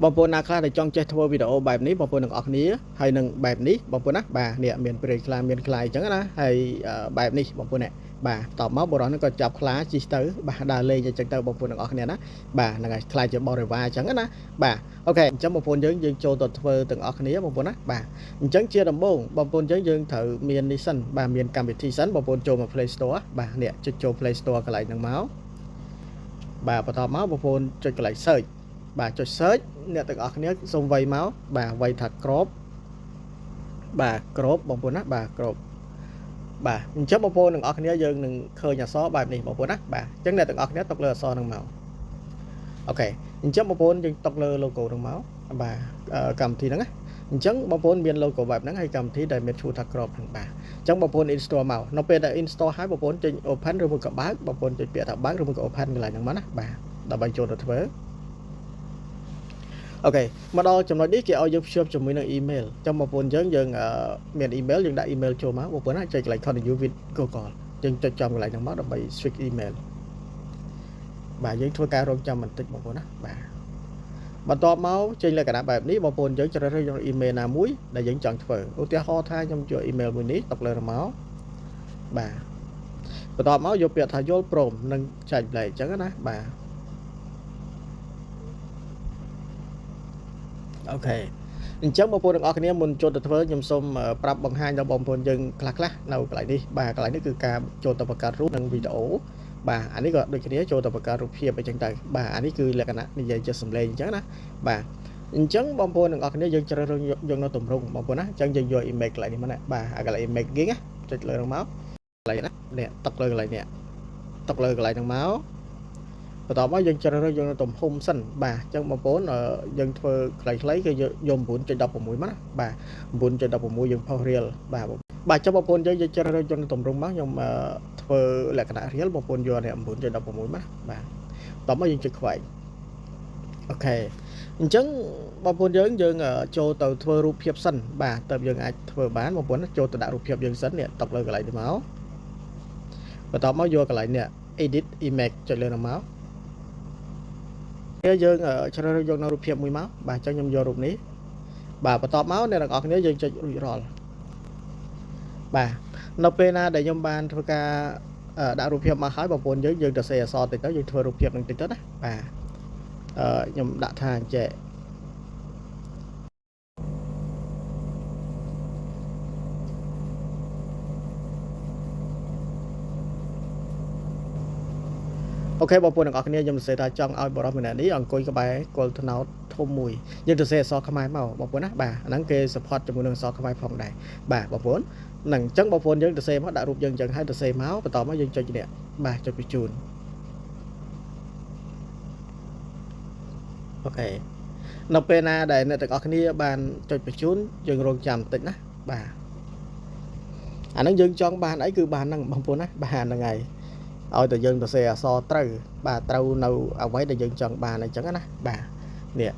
បងប្អូនណាខ្លះដែលចង់ចេះធ្វើវីដេអូបែបនេះបងប្អូនទាំងអស់គ្នាហើយនឹងបែបនេះបងប្អូនណាបាទនេះមានព្រៃខ្លាមានខ្លាអញ្ចឹងណាហើយបែបនេះបងប្អូននេះបាទតបមកបរិសហ្នឹងក៏ចាប់ខ្លាជិះទៅបាទដើរលេងអញ្ចឹងទៅបងប្អូនទាំងអស់គ្នាណាបាទហ្នឹងហើយខ្លាជាបរិវារអញ្ចឹងណាបាទអូខេអញ្ចឹងបងប្អូនយើងយើងចូលទៅធ្វើទាំងអស់គ្នាបងប្អូនណាបាទអញ្ចឹងជាដំបូងបងប្អូនយើងយើងត្រូវមាននេះសិនបាទមានកម្មវិធីសិនបងប្អូនចូលមក Play Store បាទនេះចុចចូល Play Store កន្លែងហ្នឹងមកបាទបន្ទាប់មកបងប្អូនចុចកន្លែង search បាទចុច search អ្នកទាំងអស់គ្នាសូមវាយមកបាទវាយថាក្របបាទក្របបងប្អូនណាបាទក្របបាទអញ្ចឹងបងប្អូនទាំងអស់គ្នាយើងនឹងឃើញអក្សរបែបនេះបងប្អូនណាបាទអញ្ចឹងអ្នកទាំងអស់គ្នាຕົកលើអក្សរហ្នឹងមកអូខេអញ្ចឹងបងប្អូនយើងຕົកលើ logo ហ្នឹងមកបាទកម្មវិធីហ្នឹងណាអញ្ចឹងបងប្អូនមាន logo បែបហ្នឹងហើយកម្មវិធីដែលមានឈ្មោះថាក្របហ្នឹងបាទអញ្ចឹងបងប្អូន install មកនៅពេលដែល install ហើយបងប្អូនចេញ open ឬមួយក៏បើកបងប្អូនចុចពាក្យថាបើកឬមួយក៏ open កន្លែងហ្នឹងមកណាបាទដើម្បីចូលទៅធ្វើអូខេមកដល់ចំណុចនេះគេឲ្យយើងភ្ជាប់ជាមួយនឹង email ចាំបងប្អូនយើងយើងមាន email យើងដាក់ email ចូលមកបងប្អូនណាចុចកន្លែង continue with Google យើងចុចចំកន្លែងហ្នឹងមកដើម្បី switch email បាទយើងធ្វើការរងចាំបន្តិចបងប្អូនណាបាទបន្ទាប់មកចេញលក្ខណៈបែបនេះបងប្អូនយើងជ្រើសរើសយក email ណាមួយដែលយើងចង់ធ្វើឧទាហរណ៍ថាខ្ញុំយក email មួយនេះຕົកលើមកបាទបន្ទាប់មកយកពាក្យថាយល់ព្រមនិងចែកប្លែកអញ្ចឹងណាបាទអូខេអញ្ចឹងបងប្អូនទាំងអស់គ្នាមុនចូលទៅធ្វើខ្ញុំសូមប្រាប់បង្ហាញដល់បងប្អូនយើងខ្លះខ្លះនៅកន្លែងនេះបាទកន្លែងនេះគឺការចូលទៅបង្កើតរូបនិងវីដេអូបាទអានេះក៏ដូចគ្នាចូលទៅបង្កើតរូបភាពអីចឹងទៅបាទអានេះគឺលក្ខណៈនិយាយជាសំឡេងអញ្ចឹងណាបាទអញ្ចឹងបងប្អូនទាំងអស់គ្នាយើងជ្រើសរើសយកនៅទម្រង់បងប្អូនណាអញ្ចឹងយើងយក image កន្លែងនេះមកណាបាទអាកន្លែង image គេណាចុចលើហ្នឹងមកកន្លែងណានេះតុកលើកន្លែងនេះតុកលើកន្លែងហ្នឹងមកបន្ទាប់មកយើងជ្រើសរើសយកទំហំសិនបាទអញ្ចឹងបងប្អូនយើងធ្វើខ្លីៗគឺយក 9.16 មកណាបាទ 9.16 យើងផុសរៀលបាទបាទចុះបងប្អូនយើងយើងជ្រើសរើសយកទម្រង់មកខ្ញុំធ្វើលក្ខណៈរៀលបងប្អូនយកនេះ 9.16 មកបាទបន្ទាប់មកយើងចុចខ្វែងអូខេអញ្ចឹងបងប្អូនយើងយើងចូលទៅធ្វើរូបភាពសិនបាទតើយើងអាចធ្វើបានបងប្អូនចូលទៅដាក់រូបភាពយើងសិននេះតុកលើកន្លែងនេះមកបន្ទាប់មកយកកន្លែងនេះ edit image ចុចលើនោះមកយើងជ្រើសរើសយកនៅរូបភាពមួយមកបាទអញ្ចឹងខ្ញុំយករូបនេះបាទបន្ទាប់មកអ្នកទាំងអស់គ្នាយើងចុចរួចរាល់បាទនៅពេលណាដែលខ្ញុំបានធ្វើការដាក់រូបភាពមកហើយបងប្អូនយើងយើងទៅសេអក្សរតិចទៅយើងធ្វើរូបភាពនឹងតិចទៅណាបាទខ្ញុំដាក់ថាអញ្ចេះអូខេបងប្អូនទាំងអស់គ្នាខ្ញុំសរសេរថាចង់ឲ្យបរិសម្នាក់នេះអង្គុយក្បែរគល់ថ្នោតធំមួយយើងសរសេរអក្សរខ្មែរមកបងប្អូនណាបាទអាហ្នឹងគេ support ជាមួយនឹងអក្សរខ្មែរផងដែរបាទបងប្អូនហ្នឹងអញ្ចឹងបងប្អូនយើងសរសេរមកដាក់រូបយើងអញ្ចឹងហើយសរសេរមកបន្តមកយើងចុចនេះបាទចុចបញ្ជូនអូខេនៅពេលណាដែលអ្នកទាំងអស់គ្នាបានចុចបញ្ជូនយើងរងចាំបន្តិចណាបាទអាហ្នឹងយើងចង់បានអីគឺបានហ្នឹងបងប្អូនណាបាទហ្នឹងហើយឲ្យតែយើងសរសេរអក្សរត្រូវបាទត្រូវនៅអ្វីដែលយើងចង់បានអញ្ចឹងណាបាទនេះ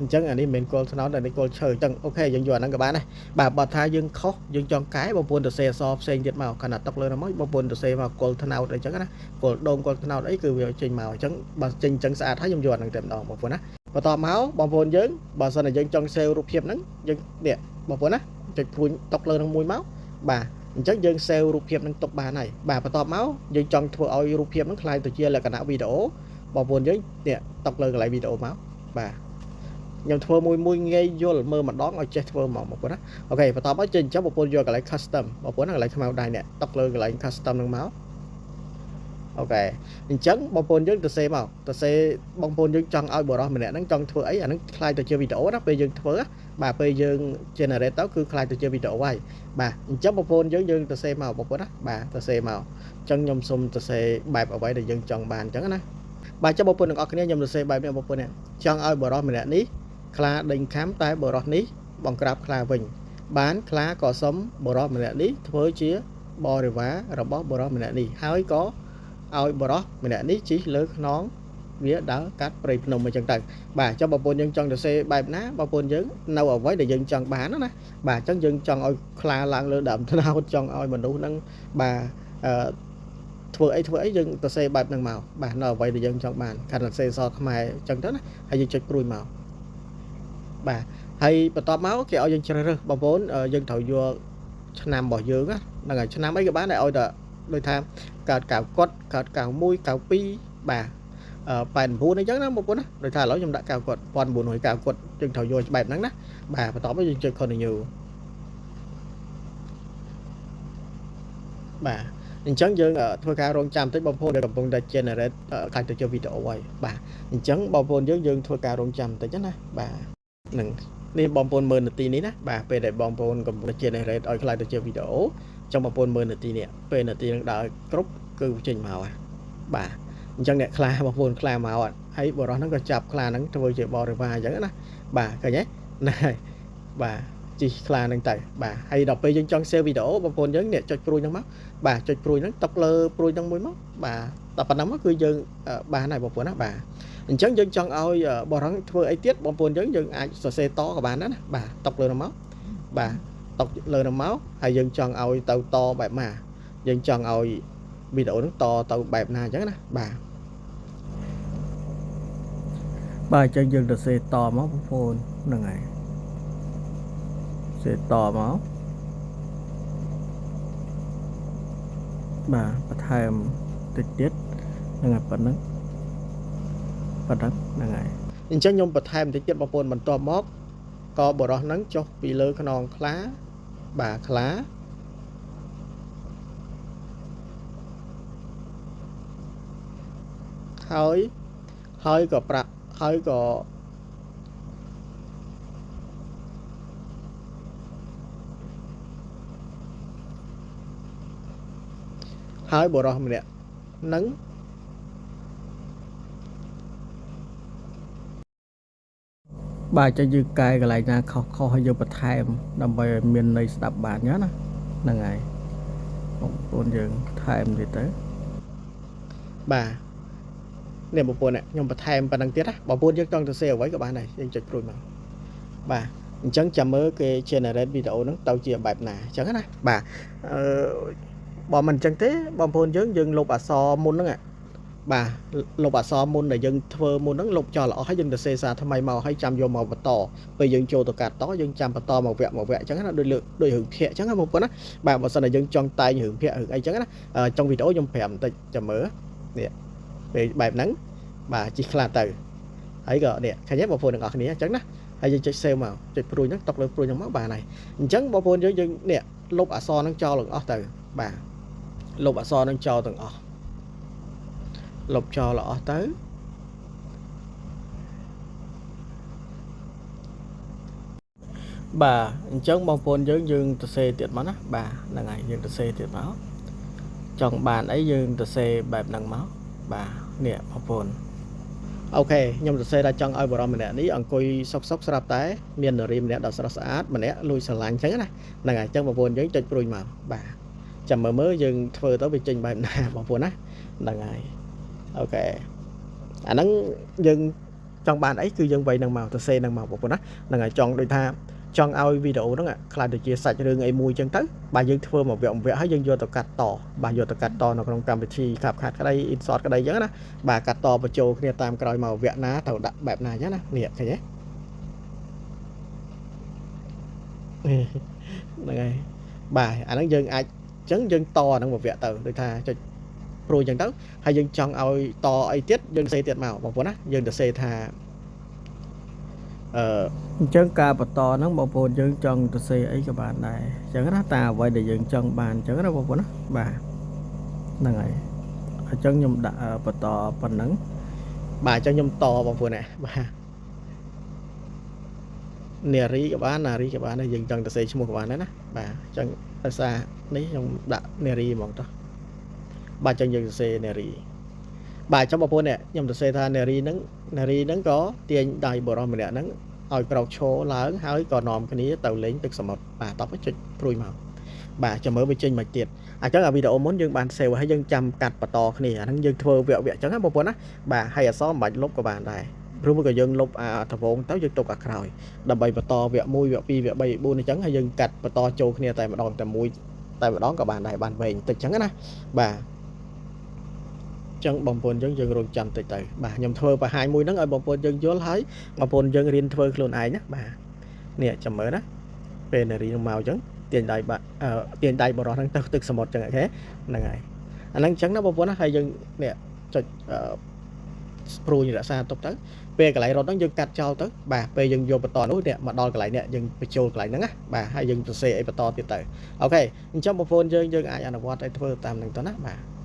អញ្ចឹងអានេះមិនមែនគល់ថ្នោតអានេះគល់ឈើអញ្ចឹងអូខេយើងយកអាហ្នឹងក៏បានដែរបាទបើថាយើងខុសយើងចង់កែបងប្អូនសរសេរអក្សរផ្សេងទៀតមកខណៈតុកលើហ្នឹងមកបងប្អូនសរសេរមកគល់ថ្នោតអីចឹងណាគល់ដូងគល់ថ្នោតអីគឺវាចេញមកអញ្ចឹងបើចេញអញ្ចឹងស្អាតហើយខ្ញុំយកអាហ្នឹងតែម្ដងបងប្អូនណាបន្តមកបងប្អូនយើងបើសិនតែយើងចង់ save រូបភាពហ្នឹងយើងនេះបងប្អូនណាចុចព្រួញតុកលើហ្នឹងមួយមកបាទអញ្ចឹងយើង save រូបភាពនឹងទុកបានហើយបាទបន្ទាប់មកយើងចង់ធ្វើឲ្យរូបភាពនឹងក្លាយទៅជាលក្ខណៈវីដេអូបងប្អូនយើងនេះតុកលើកន្លែងវីដេអូមកបាទខ្ញុំធ្វើមួយមួយងាយយល់មើលម្ដងឲ្យចេះធ្វើហ្មងបងប្អូនណាអូខេបន្ទាប់មកចេញអញ្ចឹងបងប្អូនយកកន្លែង custom បងប្អូនណាកន្លែងខ្មៅដៃនេះតុកលើកន្លែង custom នឹងមកអូខេអញ្ចឹងបងប្អូនយើងទៅសេមកទៅសេបងប្អូនយើងចង់ឲ្យបរិសម្នាក់ហ្នឹងចង់ធ្វើអីអាហ្នឹងក្លាយទៅជាវីដេអូណាពេលយើងធ្វើបាទពេលយើង generate ទៅគឺក្លាយទៅជាវីដេអូហើយបាទអញ្ចឹងបងប្អូនយើងយើងទៅសេមកបងប្អូនណាបាទទៅសេមកអញ្ចឹងខ្ញុំសូមទៅសេបែបអ្វីដែលយើងចង់បានអញ្ចឹងណាបាទចុះបងប្អូនទាំងអស់គ្នាខ្ញុំទៅសេបែបនេះបងប្អូននេះចង់ឲ្យបរិសម្នាក់នេះខ្លាដេញខាំតែបរិសនេះបង្ក្រាបខ្លាវិញបានខ្លាក៏សុំបរិសម្នាក់នេះធ្វើជាបរិវាររបស់បរិសម្នាក់នេះហើយក៏ឲ្យបរិសម្នាក់នេះជិះលើខ្នងវាដើរកាត់ព្រៃភ្នំអញ្ចឹងទៅបាទចុះបងប្អូនយើងចង់ទៅសេបែបណាបងប្អូនយើងនៅអ្វីដែលយើងចង់បានណាបាទអញ្ចឹងយើងចង់ឲ្យខ្លាឡើងលើដើមថ្នោតចង់ឲ្យមនុស្សហ្នឹងបាទធ្វើអីធ្វើអីយើងទៅសេបែបហ្នឹងមកបាទនៅអ្វីដែលយើងចង់បានខណៈសេអក្សរខ្មែរអញ្ចឹងទៅណាហើយយើងចុចព្រួយមក បាទហើយបន្ទាប់មកគេឲ្យយើងជ្រើសរើសបងប្អូនយើងត្រូវយកឆ្នាំរបស់យើងហ្នឹងហើយឆ្នាំអីក៏បានដែរឲ្យតែដូចថាកើត9កុដកើត91 92បាទ89អញ្ចឹងណាបងប្អូនណាដូចថាឥឡូវខ្ញុំដាក់9កុដ1909កុដយើងត្រូវយកបែបហ្នឹងណាបាទបន្ទាប់មកយើងចុច continue បាទអញ្ចឹងយើងធ្វើការរងចាំតិចបងប្អូនដែលកំពុងតែ generate ខ្លាចទៅជាវីដេអូហើយបាទអញ្ចឹងបងប្អូនយើងធ្វើការរងចាំបន្តិចណាបាទនឹងនេះបងប្អូនមើលនាទីនេះណាបាទពេលដែលបងប្អូនកំពុង generate ឲ្យខ្លាចទៅជាវីដេអូអញ្ចឹងបងប្អូនមើលនាទីនេះពេលនាទីនឹងដើរគ្រប់គឺចេញមកហើយបាទអញ្ចឹងអ្នកខ្លះបងប្អូនខ្លះមកអត់ហើយបរិសហ្នឹងក៏ចាប់ខ្លាហ្នឹងធ្វើជាបរិវារអញ្ចឹងណាបាទឃើញទេណាបាទជីខ្លាហ្នឹងទៅបាទហើយដល់ពេលយើងចង់ save វីដេអូបងប្អូនយើងនេះចុចព្រួយហ្នឹងមកបាទចុចព្រួយហ្នឹងតុកលើព្រួយហ្នឹងមួយមកបាទតែប៉ុណ្ណឹងមកគឺយើងបានហើយបងប្អូនណាបាទអញ្ចឹងយើងចង់ឲ្យបរិសធ្វើអីទៀតបងប្អូនយើងអាចសរសេរតក៏បានដែរណាបាទតុកលើហ្នឹងមកបាទតុកលើហ្នឹងមកហើយយើងចង់ឲ្យទៅតបែបណាយើងចង់ឲ្យវីដេអូហ្នឹងតទៅបែបណាអញ្ចឹងណាបាទបាទអញ្ចឹងយើងទៅសេតមកបងប្អូនហ្នឹងហើយសេតមកបាទបន្ថែមតិចទៀតហ្នឹងហើយប៉ុណ្ណឹងហ្នឹងហើយអញ្ចឹងខ្ញុំបន្ថែមតិចទៀតបងប្អូនបន្ទាប់មកក៏បរោះហ្នឹងចុះពីលើខ្នងខ្លាបាទខ្លាហើយក៏ប្រាក់ហើយក៏ហើយបរោះម្នាក់នឹងបាទចឹងយើងកែកន្លែងណាខុសឲ្យយើងបន្ថែមដើម្បីឲ្យមានន័យស្ដាប់បានណាហ្នឹងហើយបងប្អូនយើងថែមទៀតទៅបាទនេះបងប្អូនខ្ញុំបន្ថែមប៉ុណ្្នឹងទៀតណាបងប្អូនយើងចង់ទៅសេអ្វីក៏បានដែរយើងចុចព្រួយមកបាទអញ្ចឹងចាំមើលគេ generate វីដេអូហ្នឹងទៅជាបែបណាអញ្ចឹងណាបាទអឺបើមិនអញ្ចឹងទេបងប្អូនយើងលុបអក្សរមុនហ្នឹងបាទលុបអក្សរមុនដែលយើងធ្វើមុនហ្នឹងលុបចោលអស់ហើយយើងទៅសេសារថ្មីមកហើយចាំយកមកបន្តពេលយើងចូលទៅកាត់តយើងចាំបន្តមកវគ្គមកវគ្គអញ្ចឹងណាដូចលើដូចរឿងភាគអញ្ចឹងណាបងប្អូនណាបាទបើសិនតែយើងចង់តែងរឿងភាគរឿងអីអញ្ចឹងណាចង់វីដេអូខ្ញុំប្រាប់បន្តិចចាំមើលនេះពេលបែបហ្នឹងបាទជីខ្លះទៅហើយក៏នេះឃើញទេបងប្អូនទាំងអស់គ្នាអញ្ចឹងណាហើយយើងចុច save មកចុចព្រួយហ្នឹងតុកលើព្រួយហ្នឹងមកបានហើយអញ្ចឹងបងប្អូនយើងនេះលុបអក្សរហ្នឹងចោលទាំងអស់ទៅបាទលុបអក្សរហ្នឹងចោលទាំងអស់លុបចោលអស់ទៅបាទអញ្ចឹងបងប្អូនយើងទៅសេទៀតមកណាបាទហ្នឹងហើយយើងទៅសេទៀតមកចង់បានអីយើងទៅសេបែបហ្នឹងមកបាទនេះបងប្អូនអូខេខ្ញុំសរសេរថាចង់ឲ្យបរិមម្នាក់នេះអង្គុយសុកស្រាប់តែមាននារីម្នាក់ដ៏ស្រស់ស្អាតម្នាក់លួចស្រឡាញ់អញ្ចឹងណាហ្នឹងហើយអញ្ចឹងបងប្អូនយើងចុចព្រួយមកបាទចាំមើលយើងធ្វើទៅវាចេញបែបណាបងប្អូនណាហ្នឹងហើយអូខេអាហ្នឹងយើងចង់បានអីគឺយើងវាយនឹងមកទៅសេនឹងមកបងប្អូនណាហ្នឹងហើយចង់ដូចថាចង់ឲ្យវីដេអូហ្នឹងខ្លាចទៅជាសាច់រឿងអីមួយអញ្ចឹងទៅបាទយើងធ្វើមកវគ្គហើយយើងយកទៅកាត់តបាទយកទៅកាត់តនៅក្នុងកម្មវិធី CapCut ក្តី InShot ក្តីអញ្ចឹងណាបាទកាត់តបញ្ចូលគ្នាតាមក្រោយមកវគ្គណាត្រូវដាក់បែបណាអញ្ចឹងណានេះឃើញទេហ្នឹងហើយបាទអាហ្នឹងយើងអាចអញ្ចឹងយើងតអាហ្នឹងមួយវគ្គទៅដូចថាចុចព្រួយអញ្ចឹងទៅហើយយើងចង់ឲ្យតអីទៀតយើងសេទៀតមកបងប្អូនណាយើងទៅសេថាអញ្ចឹងការបន្តហ្នឹងបងប្អូនយើងចង់ទៅសេអីក៏បានដែរអញ្ចឹងណាតាអ្វីដែលយើងចង់បានអញ្ចឹងណាបងប្អូនណាបាទហ្នឹងហើយអញ្ចឹងខ្ញុំដាក់បន្តប៉ុណ្ណឹងបាទអញ្ចឹងខ្ញុំតបងប្អូនណាបាទនារីក៏បាននារីក៏បានដែរយើងចង់ទៅសេឈ្មោះក៏បានដែរណាបាទអញ្ចឹងដោយសារនេះខ្ញុំដាក់នារីហ្មងតោះបាទអញ្ចឹងយើងសរសេរនារីបាទអញ្ចឹងបងប្អូននេះខ្ញុំសរសេរថានារីហ្នឹងក៏ទាញដៃបរិសម្នាក់ហ្នឹងឲ្យក្រោកឈរឡើងហើយក៏នាំគ្នាទៅលេងទឹកសមុទ្របាទតោះចុចព្រួយមកបាទចាំមើលវាចេញមកទៀតអញ្ចឹងអាវីដេអូមុនយើងបាន save ហើយយើងចាំកាត់បន្តគ្នាអាហ្នឹងយើងធ្វើវគ្គអញ្ចឹងណាបងប្អូនណាបាទហើយអក្សរមិនបាច់លុបក៏បានដែរព្រោះមកក៏យើងលុបអាដវងទៅយើងទុកអាក្រោយដើម្បីបន្តវគ្គ1វគ្គ2វគ្គ3 4អញ្ចឹងហើយយើងកាត់បន្តចូលគ្នាតែម្ដងតែមួយតែម្ដងក៏បានដែរបានវែងតិចអញ្ចឹងណាបាទ ចឹងបងប្អូនយើងយើងរងចាំតិចទៅបាទខ្ញុំធ្វើបង្ហាញមួយហ្នឹងឲ្យបងប្អូនយើងយល់ហើយបងប្អូនយើងរៀនធ្វើខ្លួនឯងណាបាទនេះចាំមើលណាពេលនារីនឹងមកអញ្ចឹងទាញដៃបាក់ទាញដៃបរោះហ្នឹងទៅទឹកសមុទ្រអញ្ចឹងអូខេហ្នឹងហើយអាហ្នឹងអញ្ចឹងណាបងប្អូនណាហើយយើងនេះចុចព្រួញរក្សាទុកទៅពេលកន្លែងរត់ហ្នឹងយើងកាត់ចោលទៅបាទពេលយើងយកបន្តនោះនេះមកដល់កន្លែងនេះយើងបញ្ចូលកន្លែងហ្នឹងណាបាទហើយយើងសរសេរអីបន្តទៀតទៅអូខេអញ្ចឹងបងប្អូនយើងយើងអាចអនុវត្តឲ្យធ្វើតាមហ្នឹងទៅណាបាទ។